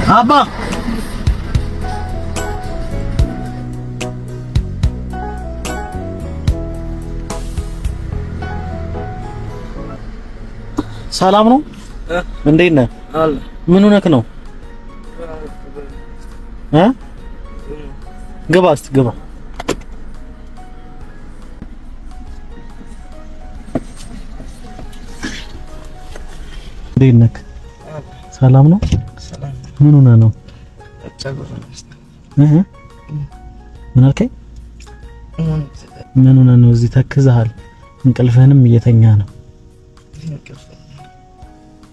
አባ ሰላም ነው? እንዴት ነህ? ምን ሆነክ ነው? እ ግባ እስኪ ግባ። እንዴት ነህ? ሰላም ነው? ምን ሆነህ ነው? እህ ምን አልከኝ? ምን ሆነህ ነው? እዚህ ተክዘሃል። እንቅልፍህንም እየተኛ ነው።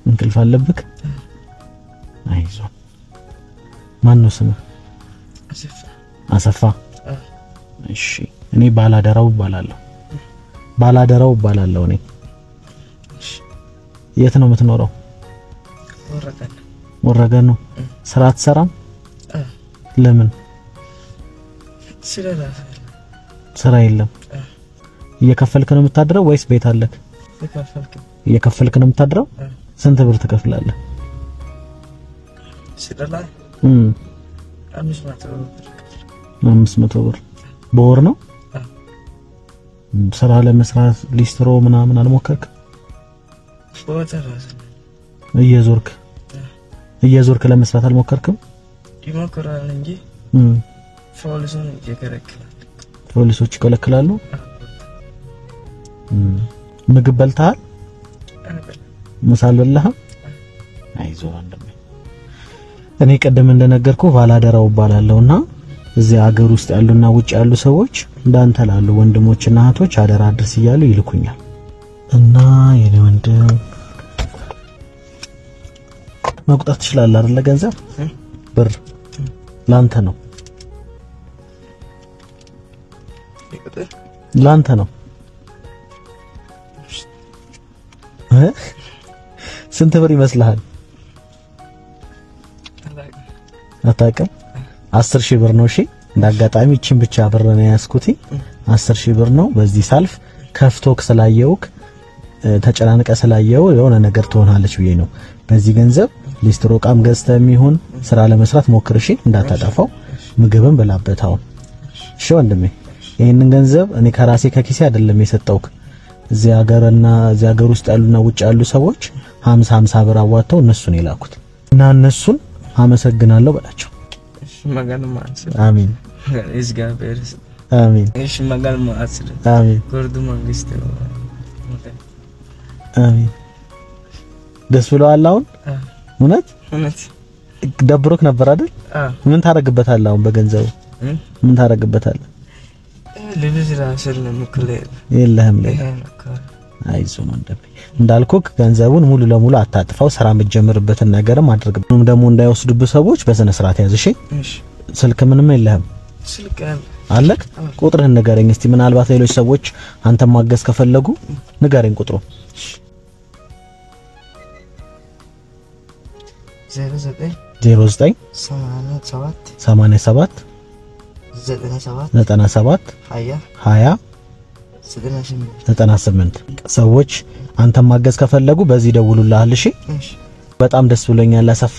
እንቅልፍ አለብክ? አይዞህ። ማን ነው ስምህ? አሰፋ። እሺ፣ እኔ ባላደራው እባላለሁ። ባላደራው እባላለሁ እኔ። የት ነው የምትኖረው? ወረገን ነው። ስራ አትሰራም? ለምን? ስራ የለም። እየከፈልክ ነው የምታድረው ወይስ ቤት አለክ? እየከፈልክ ነው የምታድረው? ስንት ብር ትከፍላለህ? 500 ብር በወር ነው። ስራ ለመስራት ሊስትሮ ምናምን አልሞከርክ? እየዞርክ እየዞርክ ለመስራት አልሞከርክም? ይሞክራል እንጂ ፖሊሱን ይከለክላል። ፖሊሶች ይከለክላሉ። ምግብ በልተሃል? ምሳ አልበላህም? አይዞህ ወንድሜ። እኔ ቅድም እንደነገርኩህ ባላደራው እባላለሁና እዚህ ሀገር ውስጥ ያሉና ውጭ ያሉ ሰዎች እንዳንተ ላሉ ወንድሞችና እህቶች አደራ አድርስ እያሉ ይልኩኛል። እና የኔ ወንድም መቁጠር ትችላለህ አይደለ? ገንዘብ ብር ላንተ ነው፣ ላንተ ነው። ስንት ብር ይመስልሃል? አታውቅም? 10,000 ብር ነው። እሺ እንዳጋጣሚ እቺን ብቻ ብር ነው ያስኩት። 10,000 ብር ነው። በዚህ ሳልፍ ከፍቶክ ስላየውክ ተጨናንቀ ስላየው የሆነ ነገር ትሆናለች ብዬ ነው። በዚህ ገንዘብ ሊስትሮ ዕቃም ገዝተህ የሚሆን ስራ ለመስራት ሞክር። እሺ እንዳታጠፋው፣ ምግብም ብላበት አሁን። እሺ ወንድሜ፣ ይሄንን ገንዘብ እኔ ከራሴ ከኪሴ አይደለም የሰጠውክ። እዚህ ሀገርና እዚህ ሀገር ውስጥ ያሉና ውጭ ያሉ ሰዎች 50 50 ብር አዋጥተው እነሱን የላኩት እና እነሱን አመሰግናለሁ በላቸው። አሜን አሜን አሜን አሜን። ደስ ብለዋል አሁን? እውነት ደብሮክ ነበር አይደል? ምን ታረግበታለህ አሁን በገንዘቡ? ምን ታረግበታለህ? የለህም። አይዞህ ወንድሜ፣ እንዳልኩህ ገንዘቡን ሙሉ ለሙሉ አታጥፋው። ስራ የምትጀምርበትን ነገርም አድርግ። ምንም ደግሞ እንዳይወስዱብህ ሰዎች በስነ ስርዓት ያዝ። እሺ። ስልክ ምንም የለህም? አለክ? ቁጥርህን ንገረኝ እስቲ። ምናልባት ሌሎች ሰዎች አንተን ማገዝ ከፈለጉ ንገረኝ ቁጥሩ። 09 87 97 20 98 ሰዎች አንተን ማገዝ ከፈለጉ በዚህ ደውሉልሃል። እሺ፣ በጣም ደስ ብሎኛል አሰፋ፣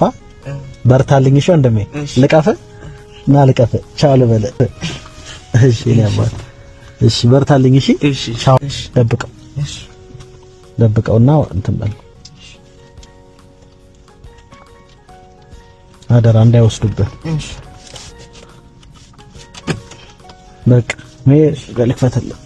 በርታልኝ። እሺ ወንድሜ፣ ልቀፍ እና ልቀፍ። ቻው ልበል። እሺ እኔ አባት። እሺ በርታልኝ። እሺ ቻው። ደብቀው ደብቀውና እንትን በል አደራ እንዳይወስዱብህ። በቃ ልክፈትልህ።